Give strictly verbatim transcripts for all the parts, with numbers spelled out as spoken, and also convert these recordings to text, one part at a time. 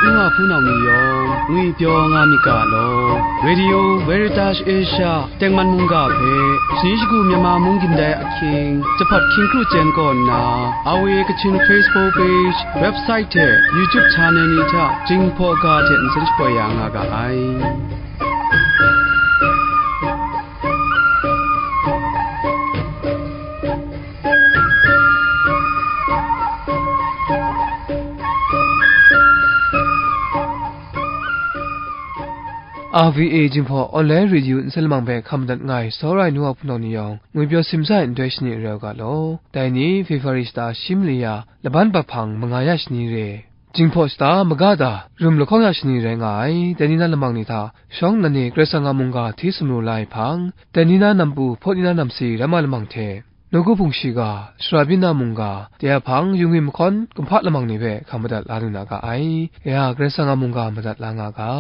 N wa hpunau ni yawng ngwi pyaw nga myit ga law, Radio Veritas Asia tengman mungga hpe, shani shagu Myanmar mung gindai ahkying, jahpat hkying kru chyen kaw nna, R V A Kachin Facebook page, website hte YouTube channel ni hta Jinghpaw ga hte nsen shapoi ya nga ga ai. R V A Jinghpaw Online Radio nsen lamang hpe hkam madat nga ai, sawra ai nu wa hpunau ni yawng, ngwi pyaw simsa ai nhtoi shani rau ga law. Dai ni February shata shi mali ya, laban bat hpang manga ya shani re, Jinghpaw shata maga da, rum lahkawng ya shani rai nga ai. Dai ni na lamang ni hta, shawng nnan ni Karai Kasang a mungga hti sumru la ai hpang, dai ni na nampu, hpaw ni na namsi, ramma lamang hte, nawku hpung shiga, shara byin na mungga, dai a hpang, yu ngwi mahkawn, kumhpa lamang ni hpe hkam madat la lu na ga ai. Ya, Karai Kasang a mungga madat la nga ga.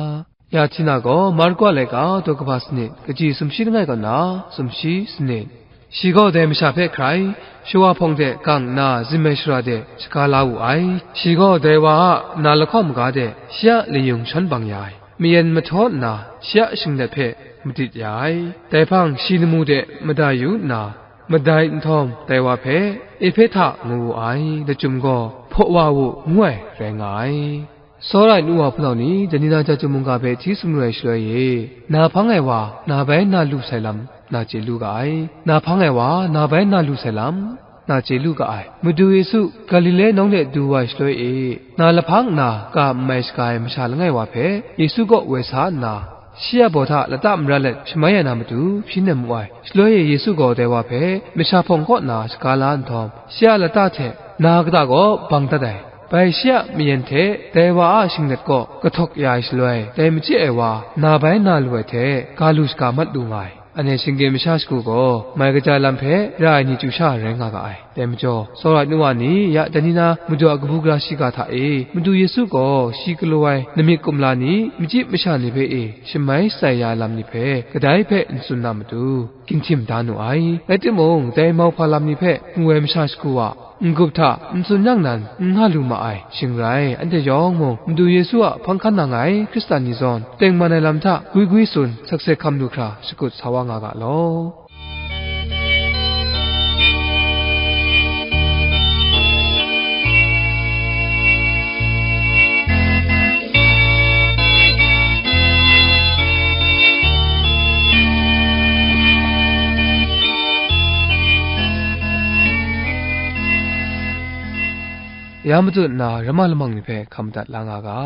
Ya Htina gaw Marku a laika daw kaba sanit, kaji sumshi langai kaw na, sumshi sanit. Shi gaw dai masha hpe hkrai, shawa hpawng de gang nna zinmai shara de shaga la wu ai. Shi gaw dai wa a na lahkawng maga de shi a layung shawn bang ya ai. Mayen mahtaw nna shi a shinglet hpe madit ya ai. Dai hpang shi lamu de madai yu nna, madai nhtawm dai wa hpe Ehpehta ngu wu ai, lachyum gaw Hpaw wa wu ngu ai rai nga ai. Sawra ai nu wa hpunau ni, dai ni na chyum mungga hpe hti sumru ai shaloi e, na hpang ai wa, na bai na lu sai lam, na chye lu ga ai. Na hpang ai wa, na bai na lu sai lam, na chye lu ga ai. Madu Yesu Galile nawng de du wa ai shaloi e, na lahpang nna ka n mai shaga ai masha langai wa hpe Yesu kaw woi sa nna, shi a baw hta lata mara let shamai ya na matu hpyi nem mu ai. Shaloi e Yesu gaw dai wa hpe masha hpawng kaw na shaga la nhtawm, shi a lata hte na kata gaw bang dat ai. Bai shi a mayen hte dai wa a shinglet kaw kahtawk ya ai shaloi, dai machyi ai wa na bai na lu ai hte ga lu shaga mat lu nga ai. Anhte shinggyim masha shagu gaw mai kaja lam hpe ra ai ni chyu sha rai nga ga ai. Dai majaw, sawra ai nu wa ni ya dai ni na Madu a kabu gara shiga hta e, Madu Yesu gaw shi galaw ai namyit kumla ni, machyi masha ni hpe e shamai shatsai ya ai lam ni hpe kadai hpe n tsun na matu, ginhtim da nu ai. Rai timung, dai mauhpa lam ni hpe ngu ai masha shagu a n-gup hta n tsun yang nan, n nga lu ma ai. Shing rai, anhte yawng mung Madu Yesu a hpang hkan nang ai Hkristan ni zawn, tengman ai lam hta gwi gwi tsun, sakse hkam lu hkra shakut sa wa nga ga law. Ya matut nna, ramma lamang ni hpe hkam dat la nga ga.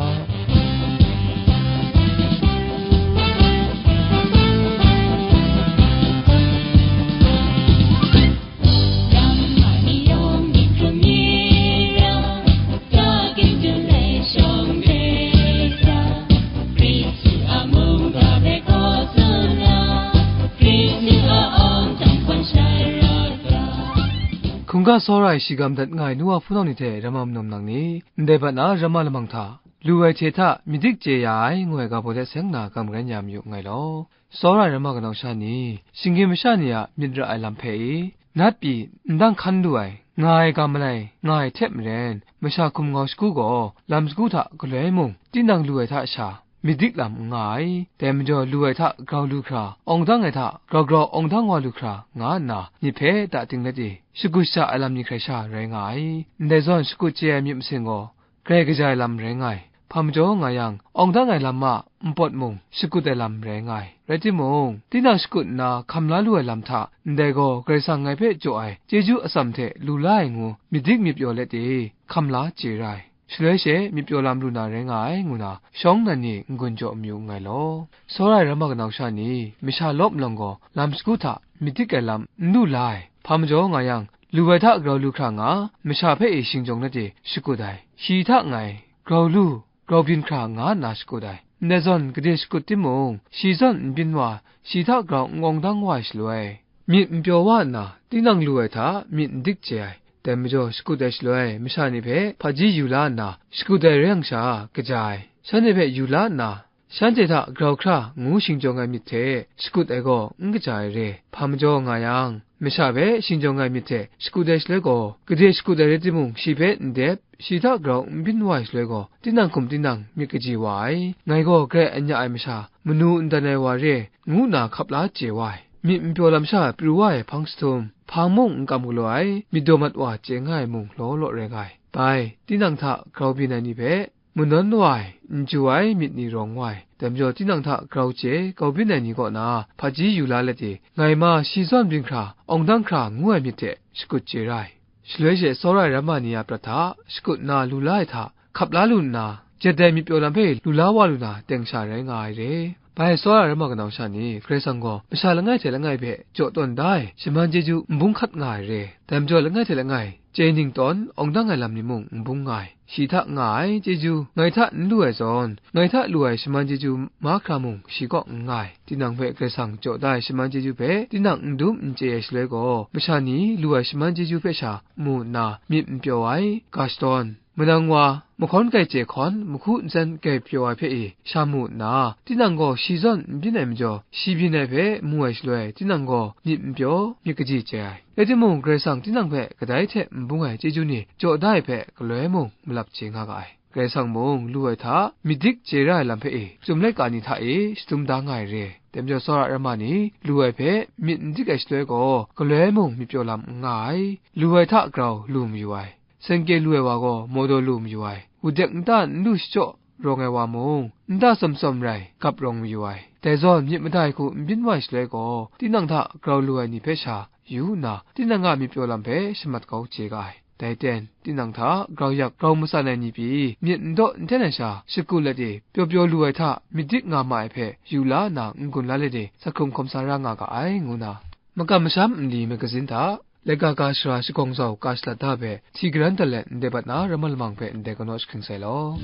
Hkungga sawra ai shi ga madat nga ai nu wa hpunau ni hte ramma manum nang ni, ndai bat na ramma lamang hta, lu ai hte hta myit dik chye ya ai, ngu ai ga baw de seng na gam rai ya mayu nngai law. Sawra ai ramma kanau sha ni, shinggyim masha ni a myit ra ai lam hpe i, nat pyi n dang hkan lu ai, nga ai ga malai nga ai hte maren, masha hkum ngau shagu gaw, lam shagu hta galoi mung, tinang lu ai hta sha, myit dik lam n nga ai. Dai majaw, lu ai hta grau lu hkra, awng dang ai hta grau grau awng dang wa lu hkra, nga nna, myit hpe da ting let i, shagut sha ai lam ni hkrai sha rai nga ai. Ndai zawn, shakut chye ai myit masin gaw, grai kaja ai lam rai nga ai. Hpa majaw nga yang, awng dang ai lam a npawt mung shakut ai lam rai nga ai. Rai timung, tinang shakut nna hkam la lu ai lam hta, ndai gaw Karai Kasang ngai hpe jaw ai chyeju atsam hte lu la ai ngu, myit dik myit pyaw let e, hkam la chye ra ai. Shaloi she myit pyaw lam lu na rai nga ai, ngu na shawng nnan ni n-gun jaw mayu nngai law. Sawra ai ramma kanau sha ni, masha lawp nlawng gaw lam shagu hta myit dik ai lam n lu la ai. Hpa majaw nga yang, lu ai hta grau lu hkra nga, masha hpe e shingjawng let e shakut ai. Shi hta ngai, grau lu, grau byin hkra nga nna shakut ai. Ndai zawn gade shakut timung, shi zawn n byin wa, shi hta grau n awng dang wa ai shaloi, myit n pyaw wa nna, tinang lu ai hta myit n dik chye ai. Dai majaw, shakut ai shaloi, masha ni hpe hpaji yu la nna, shakut ai rai yang sha, kaja ai. Shanhte hpe yu la nna, Shanhte hta grau hkra ngu shingjawng ai myit hte shakut ai gaw n kaja ai re, hpa majaw nga yang, masha hpe shingjawng ai myit hte shakut ai shaloi gaw, gade shakut ai rai timung, shi hpe n dep, shi hta grau n byin wa ai shaloi gaw, tinang hkum tinang myit kaji wa ai. Ngai gaw grai anya ai masha, manu n dan ai wa re, ngu nna hkap la chye wa ai. Myit n pyaw lam sha pru wa ai hpang jahtum, hpang mung n kam galaw ai, myit daw mat wa chye nga ai mung law law rai nga ai. Bai, tinang hta grau byin ai ni hpe, manawn wa ai, n chyu ai myit ni rawng wa ai. Dai majaw, tinang hta grau chye, grau byin ai ni kaw na hpaji yu la let e, ngai ma shi zawn byin hkra, awng dang hkra ngu ai myit hte shakut chye ra ai. Shaloi she tsawra ai ramma ni a prat hta shakut nna lu la ai hta, hkap la lu nna, jet ai myit pyaw lam hpe lu la wa lu na teng sha rai nga ai re. Bai tsawra ai ramma kanau sha ni, Karai Kasang gaw masha langai hte langai hpe jaw tawn da ai shaman chyeju n bung hkat nga ai re. Dai majaw, langai hte langai chye ning tawn awng dang ai lam ni mung n bung nga ai. Shi hta nga ai chyeju ngai hta n lu ai zawn, ngai hta lu ai shaman chyeju mahkra mung shi kaw n nga ai. Tinang hpe Karai Kasang jaw da ai shaman chyeju hpe tinang n dum n chye ai shaloi gaw, masha ni lu ai shaman chyeju hpe sha mu nna myit n pyaw ai, ga shadawn, manang wa, mahkawn kai chye hkawn, mahku ntsan kai pyaw ai hpe e sha mu nna, tinang gaw shi zawn n byin ai majaw, shi byin ai hpe mu ai shaloi, tinang gaw myit n pyaw, myit kaji chye ai. Rai timung, Karai Kasang tinang hpe kadai hte n bung ai chyeju ni jaw da ai hpe galoi mung malap chye nga ga ai. Karai Kasang mung lu ai hta myit dik chye ra ai lam hpe e, chyum laika ni hta e shadum da nga ai re. Dai majaw, tsawra ai ramma ni lu ai hpe myit n dik ai shaloi gaw, galoi mung myit pyaw lam n nga ai. Lu ai hta grau lu mayu ai. Sainke lu ai wa gaw mawdaw lu mayu ai. Wudek nta n lu shachyaw rawng ai wa mung, nta tsawm tsawm rai gap rawng mayu ai. Dai zawn, myit mada ai hku n byin wa ai shaloi gaw, tinang hta grau lu ai ni hpe sha yu nna, tinang a myit pyaw lam hpe shamat kau chye ga ai. Dai ten, tinang hta grau yak, grau matsan ai ni pyi, myit n daw n ten ai sha, shakut let e, pyaw pyaw lu ai hta myit dik nga ma ai hpe yu la nna n-gun la let e, sa hkrung hkawm sa ra nga ga ai, ngu nna, Makam Masham Nli magazin hta, laika ga shara shagawng zau ka shalat da ai hpe, hti garan dat let ndai bat na ramma lamang hpe ndai kanaw jahkring sai law.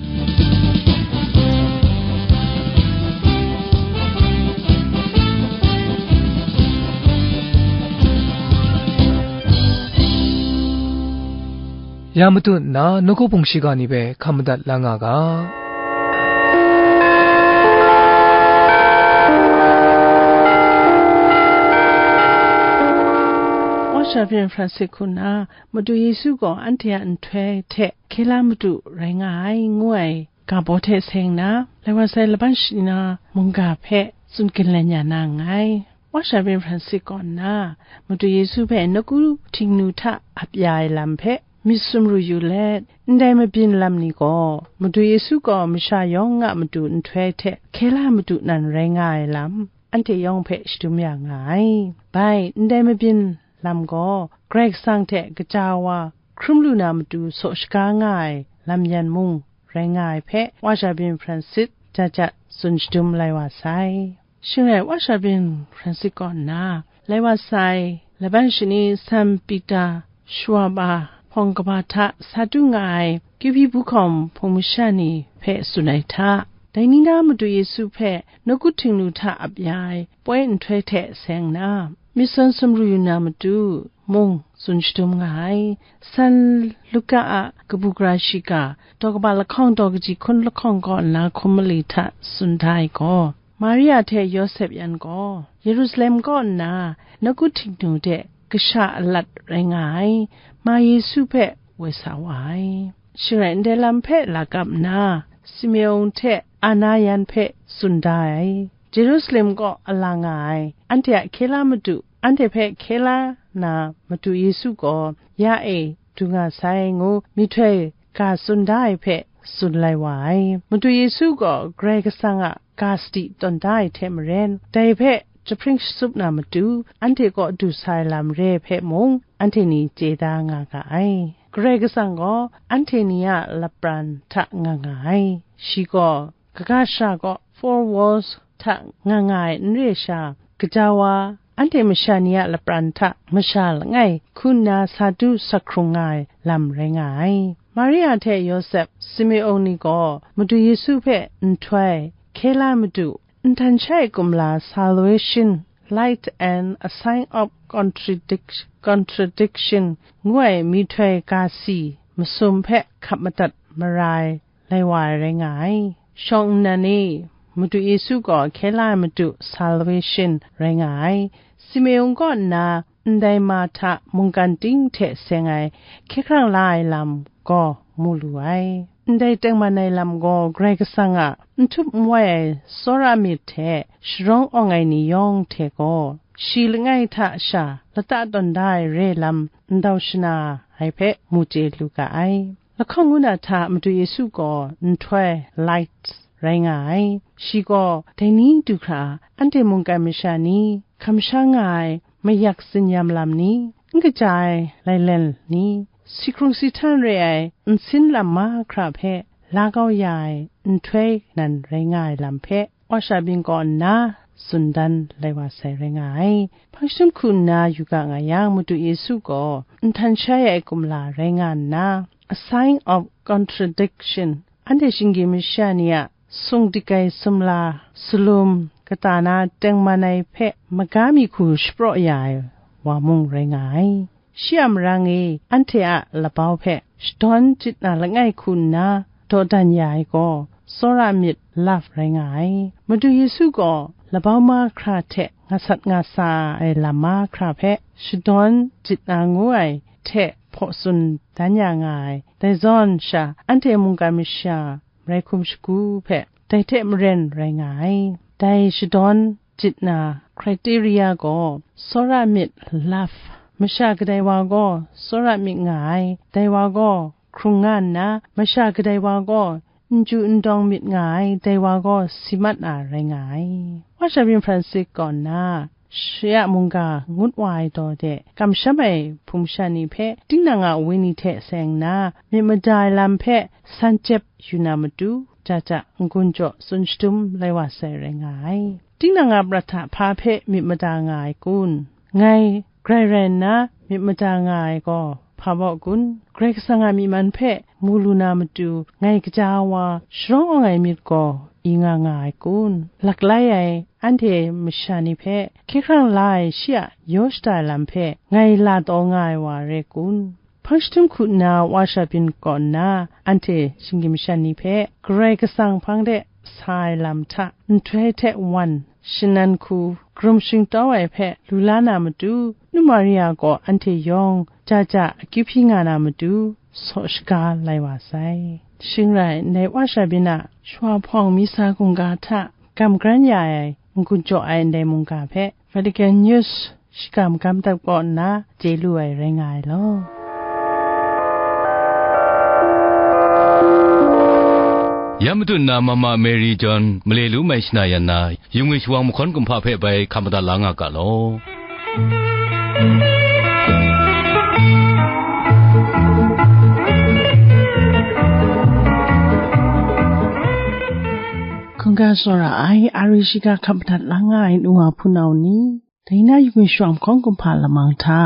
Ya matut nna, nawku hpung shiga ni hpe hkam madat la nga ga. Wa sha byin Francis hku na, Madu Yesu gaw anhte a nhtoi hte hkye la madu rai nga ai, ngu ai ga baw hte seng na, lai wa sai laban shani na mungga hpe tsun ginlen ya na nngai. Wa sha byin Francis kaw nna, Madu Yesu hpe nawku htingnu hta ap ya ai lam hpe myit sumru yu let, ndai mabyin lam ni gaw, Madu Yesu gaw masha yawng a matu nhtoi hte hkye la madu nan rai nga ai lam, anhte yawng hpe shadum ya nga ai. Bai, ndai mabyin lam gaw, Karai Kasang hte kaja wa hkrum lu na matu saw shaga nga ai lam yan mung rai nga ai hpe, Wa sha byin Francis jat jat tsun shadum lai wa sai. Shing rai, Wa sha byin Francis kaw nna, lai wa sai, laban shani San Pita shawa ba hpawng kaba hta sa du nga ai Kewhpyi Bukhawm hpung masha ni hpe tsun ai hta, dai ni na Madu Yesu hpe nawku htingnu hta ap ya ai poi nhtoi hte seng nna, myit sawn sumru yu na matu mung tsun shadum nga ai. San Luka a kabu gara shiga, daw kaba lahkawng daw kaji hkun lahkawng kaw nna hkum mali hta tsun da ai gaw, Maria hte Yawsep yan gaw Yerusalem kaw nna nawku htingnu de kasha alat rai nga ai, ma Yesu hpe woi sa wa ai. Shing rai, ndai lam hpe lakap nna, Simeon hte Ana yan hpe tsun da ai. Jerusalem kaw a la nga ai, anhte a hkye la madu, anhte hpe hkye la na madu Yesu gaw, ya e, du nga sai, ngu myihtoi ga tsun da ai hpe tsun lai wa ai. Madu Yesu gaw Karai Kasang a ga sadi tawn da ai hte maren, dai hpe jahpring shatsup na matu, anhte kaw du sa ai lam re hpe mung, anhte ni chye da nga ga ai. Karai Kasang gaw anhte ni a lapran hta nga nga ai. Shi gaw kaga shara kaw four walls hta nga nga ai n re sha, gaja wa anhte masha ni a lapran hta masha langai hku nna sa du sa hkrung nga ai lam rai nga ai. Maria hte Yawsep, Simeon ni gaw Madu Yesu hpe nhtoi, hkye la madu, nhtan shai kumla, salvation, light and a sign of contradic-, contradiction, ngu ai myihtoi ga si masum hpe hkap madat mara ai, lai wa ai rai nga ai. Shawng nnan e, Madu Yesu gaw hkye la ai Madu Salvation rai nga ai. Simeon kaw nna ndai ma hta mungkan ting hte seng ai hkye hkrang la ai lam gaw mu lu ai. Ndai tengman ai lam gaw Karai Kasang a n htup n wai ai tsawra myit hte sharawng awng ai ni yawng hte gaw, shi langai hta sha lata tawn da ai re lam ndau shana ai hpe mu chye lu ga ai. Lahkawng ngu na hta Madu Yesu gaw nhtoi, light, rai nga ai. Shi gaw dai ni du hkra anhte mungkan masha ni, kamsham nga ai mayak tsinyam lam ni, n kaja ai lailen ni, si hkrung si htan re ai nsin lam mahkra hpe la kau ya ai nhtoi nan rai nga ai lam hpe, wa sha byin kaw nna tsun dan lai wa sai rai nga ai. Hpang jahtum hku nna yu ga nga yang, Madu Yesu gaw nhtan shai ai kumla rai nga nna, a sign of contradiction, anhte shinggyim masha ni a sung dik ai sumla, salum, kata na tengman ai hpe maga mi hku shapraw ya ai wa mung rai nga ai. Shi a marang e anhte a labau hpe shadawn chyit na langai hku nna dawdan ya ai gaw, tsawra myit, love, rai nga ai. Madu Yesu gaw labau mahkra hte ngasat ngasa ai lam mahkra hpe shadawn chyit na ngu ai hte hpaw tsun dan ya nga ai. Dai zawn sha, anhte mungkan masha marai hkum shagu hpe dai hte maren rai nga ai. Dai shadawn chyit na criteria gaw, tsawra myit, love, masha kadai wa gaw tsawra myit nga ai, dai wa gaw hkrung nga nna, masha kadai wa gaw n chyu n dawng myit nga ai, dai wa gaw si mat na rai nga ai. Wa sha byin Francis kaw nna, shi a mungga ngut wa ai daw de kamsham ai hpung sha ni hpe, tinang a wenyi hte seng nna, myit mada ai lam hpe san jep yu na matu, ja ja n-gun jaw tsun shadum lai wa sai rai nga ai. Tinang a prat hta hpa hpe myit mada nga ai kun? Ngai grai rai nna myit mada nga ai gaw hpa baw kun? Karai Kasang a myi man hpe mu lu na matu, ngai kaja wa sharawng awng ai myit gaw i nga nga ai kun? Laklai ai anhte masha ni hpe hkye hkrang la ai shi a yaw shada ai lam hpe ngai la taw nga ai wa re kun? Hpang jahtum hku nna wa sha byin kaw nna, anhte shinggyim masha ni hpe Karai Kasang hpang de sa ai lam hta nhtoi hte wan, shanan hku karum shingtau ai hpe lu la na matu, Nu Maria gaw anhte yawng ja ja akyu hpyi nga na matu, saw shaga lai wa sai. Shing rai, ndai wa sha byin a shawa hpawng misa hkungga hta gam gran ya ai n-gun jaw ai ndai mungga hpe Vatican News shakam gam dap kaw nna chye lu ai rai nga ai law. Ya matut na Mama Mary John male lu mai shana yan na, yung e shawang mahkawn kumhpa hpe bai hkam madat la nga ga law. Hkungga tsawra ai, a ri shiga hkap madat la nga ai nu wa hpunau ni, dai na yung e shawang mahkawn kumhpa lamang hta,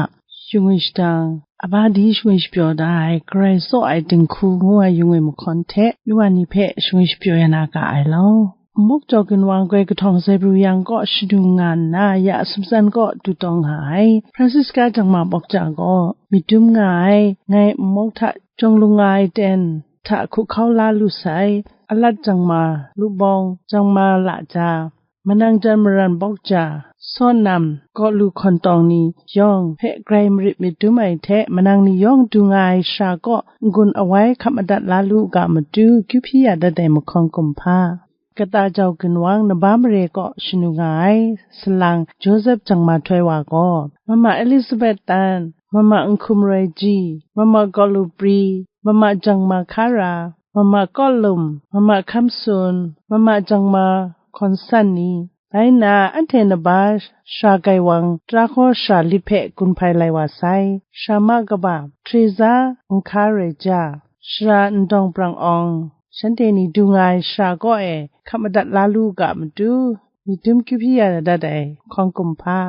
yung e shadang, a ba di shingwi shapyaw da ai, Karai tsaw ai dinghku ngu ai yung e mahkawn hte, nu wa ni hpe shingwi shapyaw ya na ga ai law. Nmawk Jaw Ginwang goi kahtawng Zeibru yang kaw shadung nga nna, ya a sumtsan kaw du taw nga ai, Francisca Jangma Bawk Ja gaw myit dum nga ai, ngai nmawk hta jawng lung nga ai ten hta hku hkau la lu sai, Alat Jangma Lubawng, Jangma Laja, Manang Jan Maran Bawk Ja, Sawnam, Kawlu Hkawntawng ni yawng hpe grai marit myit dum ai hte, manang ni yawng du nga ai shara kaw n-gun awai hkap madat la lu u ga matu, kyu hpyi ya dat ai mahkawn kumhpa, Kata Jau Ginwang Naba Mare kaw shanu nga ai, salang Joseph Jangma Htoi wa gaw, Mama Elizabeth Tan, Mama Nhkum Roi Ji, Mama Kawlu Pri, Mama Jangma Hkara, Mama Kawlum, Mama Hkamsun, Mama Jangma Hkawnsan ni, bai nna, anhte naba shara gaiwang tara hkaw shara lit hpe gun hpai lai wa sai. Shara ma kaba, Teresa Nhka Rai Ja, shara Ndawng Brang Awng, shanhte ni du nga ai shara kaw e hkap madat la lu u ga matu, myit dum kyu hpyi ya dat ai hkawng kumhpa,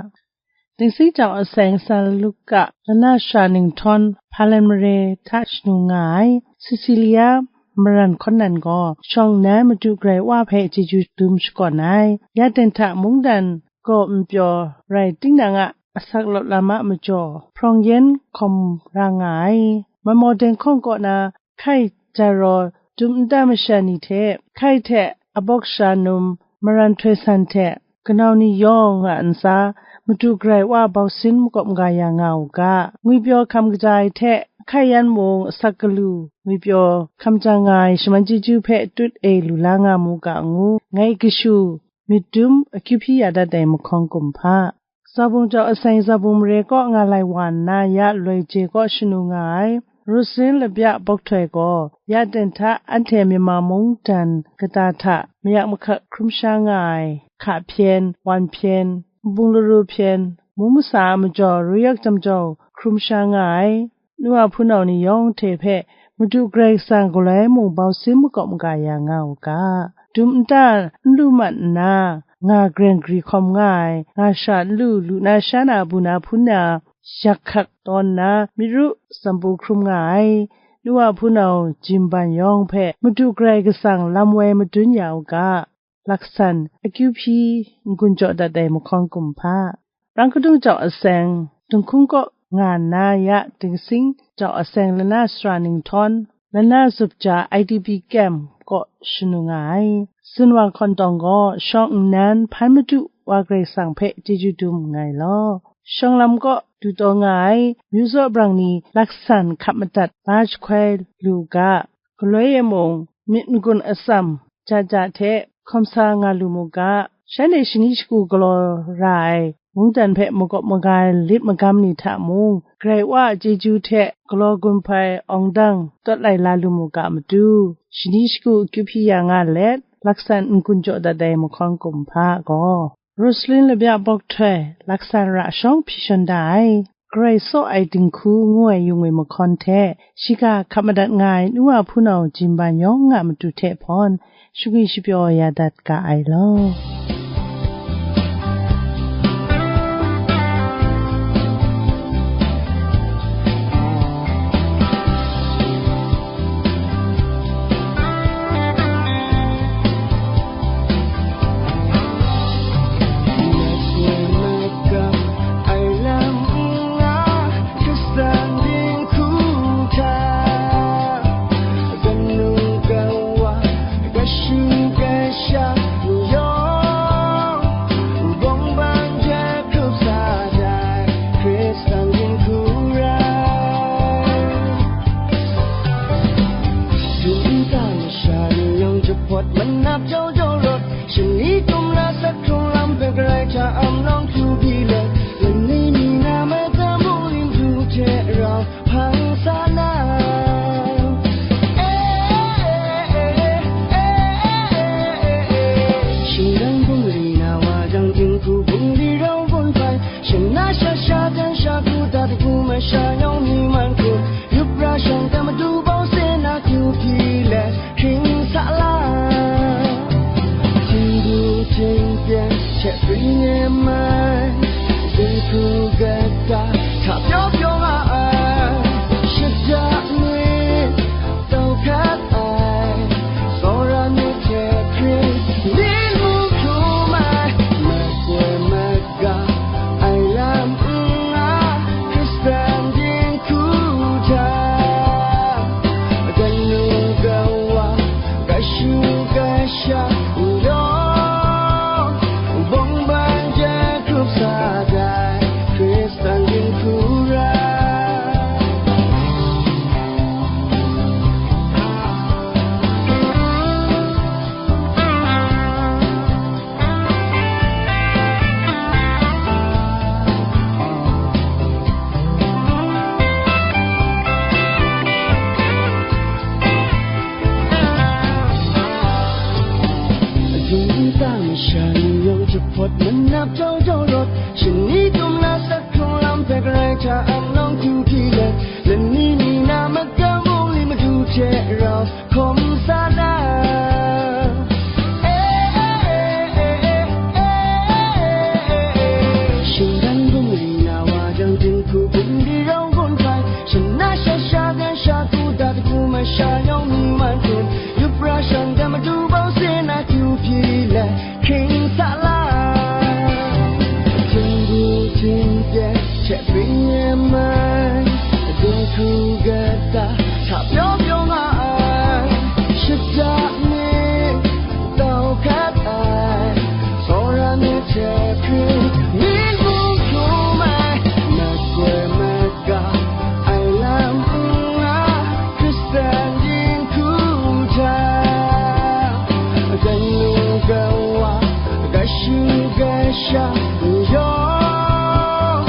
Dingsing Jau Aseng San Luka lana shara Ninghtawng Hpalan Mare hta shanu nga ai, Cecilia Maran Hkawn Nan gaw shawng nnan Madu Karai Wa hpe chyeju dum shakawn ai, ya ten hta mungdan gaw npyaw rai tinang a asak lawt lam a majaw hprawng yen hkawm ra nga ai, Mamaw Deng Hkawng kaw na Hkai Jaraw dum nta masha ni hte, Hkai hte Abawk Sara Num maran htoi san hte kanau ni yawng a ntsa, Madu Karai Wa bausin makawp maga ya nga u ga, ngwipyaw hkam kaja ai hte, ahkai yan mung asak galu, ngwipyaw hkam jang nga ai shaman chyeju hpe tut e lu la nga mu ga ngu, ngai kashu, myit dum akyu hpyi ya dat ai mahkawng kumhpa. Zabung jau aseng zabung mare kaw nga lai wa nna ya loi je kaw shanu nga ai, Roslin Labya Bawk Htoi gaw ya ten hta anhte Myanmar mungdan kata hta mayak mahkak hkrum sha nga ai, hka hpyen, wan hpyen, nbung laru hpyen, mung masa a majaw ruyak jam jau hkrum sha nga ai, nu a hpunau ni yawng hte hpe Madu Karai Kasang galoi mung bausin makawp maga ya nga u ga, dum nta n lu mat nna, nga greng gri hkawm nga ai, nga sha n lu, lu na sha na, bu na hpun na, yak hkak tawn nna, myit ru, sampu hkrum nga ai, nu a hpunau jimban yawng hpe Madu Karai Kasang lam woi madun ya u ga, laksan akyu hpyi n-gun jaw dat ai mahkawng kumhpa. Rang kadung jau aseng, dinghkung kaw nga nna ya dinghsing jau aseng lana sara ninghtawn, lana zup ja I D P kem kaw shanu nga ai. Sinwa Hkawn Tawng gaw shawng nnan hpan madu Wa Karai Kasang hpe chyeju dum nngai law, shawng lam kaw du taw nga ai, myu zaw brang ni laksan hkap madat ba jahkoi lu ga, galoi e mung myit n-gun atsam ja ja hte hkawm sa nga lu mu ga, shanhte shani shagu galaw ra ai mungdan hpe makawp maga ai lit magam ni hta mung, Karai Wa a chyeju hte galaw gun hpai awng dang tawt lai la lu mu ga matu, shani shagu akyu hpyi ya nga let, laksan n-gun jaw dat ai mahkawng kumhpa gaw, Roslin Labya Bawk Htoi laksan ra shawng hpyi shawn da ai, Karai Tsaw Ai Dinghku ngu ai yung e mahkawn hte, shiga hkap madat nga ai nu a hpunau jimban yawng a matu hte hpawn, shagwi shapyaw ya dat ga ai law. Shani tum la sat hkrung lam hpe Karai hta am nawng hkyu di let, lani mi na mata mung lim du hte rau hpang sa na. Shinggan bungli na wa jang, dinghku bungli rau gun hpai, shana sha sha jan sha ku dat hku masha yawng mi man hku, yup ra shang dat madu bau se na kyu hpyi let, hkring sa la. Htingbu htingpyen hte pring e mai, dinghku kata hta pyaw pyaw nga ai, shada myit tau hkat ai, tsawra myit hte hpring myit mu hkrum ai, makoi mat ga ai lam n nga, Hkristan dinghku hta, kanu kawa, kashu kasha, yawng bawng ban hte hkrup sa dai, Hkristan dinghku rai. Dingtang shan yawng jahpawt manap jau jau rawt, shani tum na sat hkrung lam hpe Karai hta ang nawng hkyu hpyi let, lani mi na makam bungli madu hte rau hkawm sa na. Shinggan bungli na wa jang, dinghku bungli rau gun hpai, shana sha sha dan sha ku dat hku masha yawng mi man hkun, yup ra shang dan madu bau se na kyu hpyi let, hkring sa la. Htingbu htingpyen hte pring e mai, dinghku kata hta pyaw pyaw nga ai, Kasha yawng,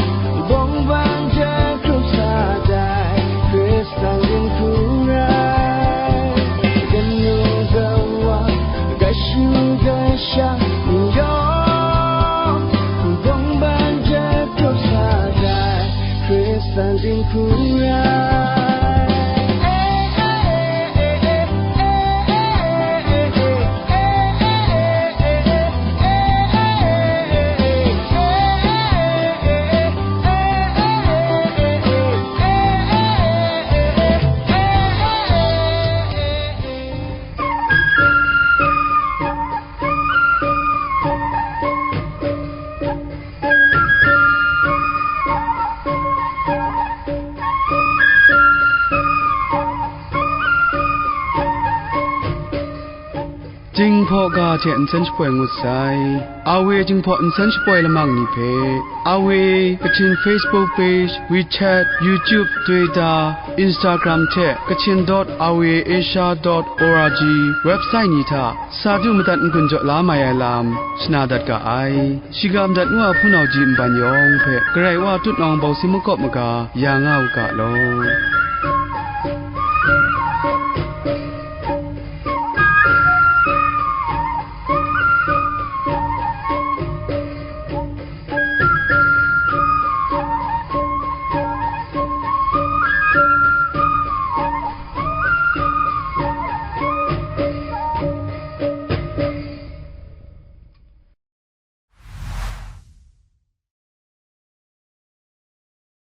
bawng ban jakrup sa dai, Hkristan dinghku rai. Kanu kawa, kashu kasha yawng, bawng ban jakrup sa dai, Hkristan dinghku rai. Jinghpaw ga hte nsen shapoi ngut sai. Awe Jinghpaw nsen shapoi lamang ni hpe, Awe Kachin Facebook page, WeChat, YouTube, Twitter, Instagram hte kachin dot awe asia dot org website ni hta sa du madat n-gun jaw la mai ai lam shana dat ga ai. Shiga madat nu a hpunau ji nban yawng hpe Karai Wa tutnawng bawsi makawp maga ya nga u ga law.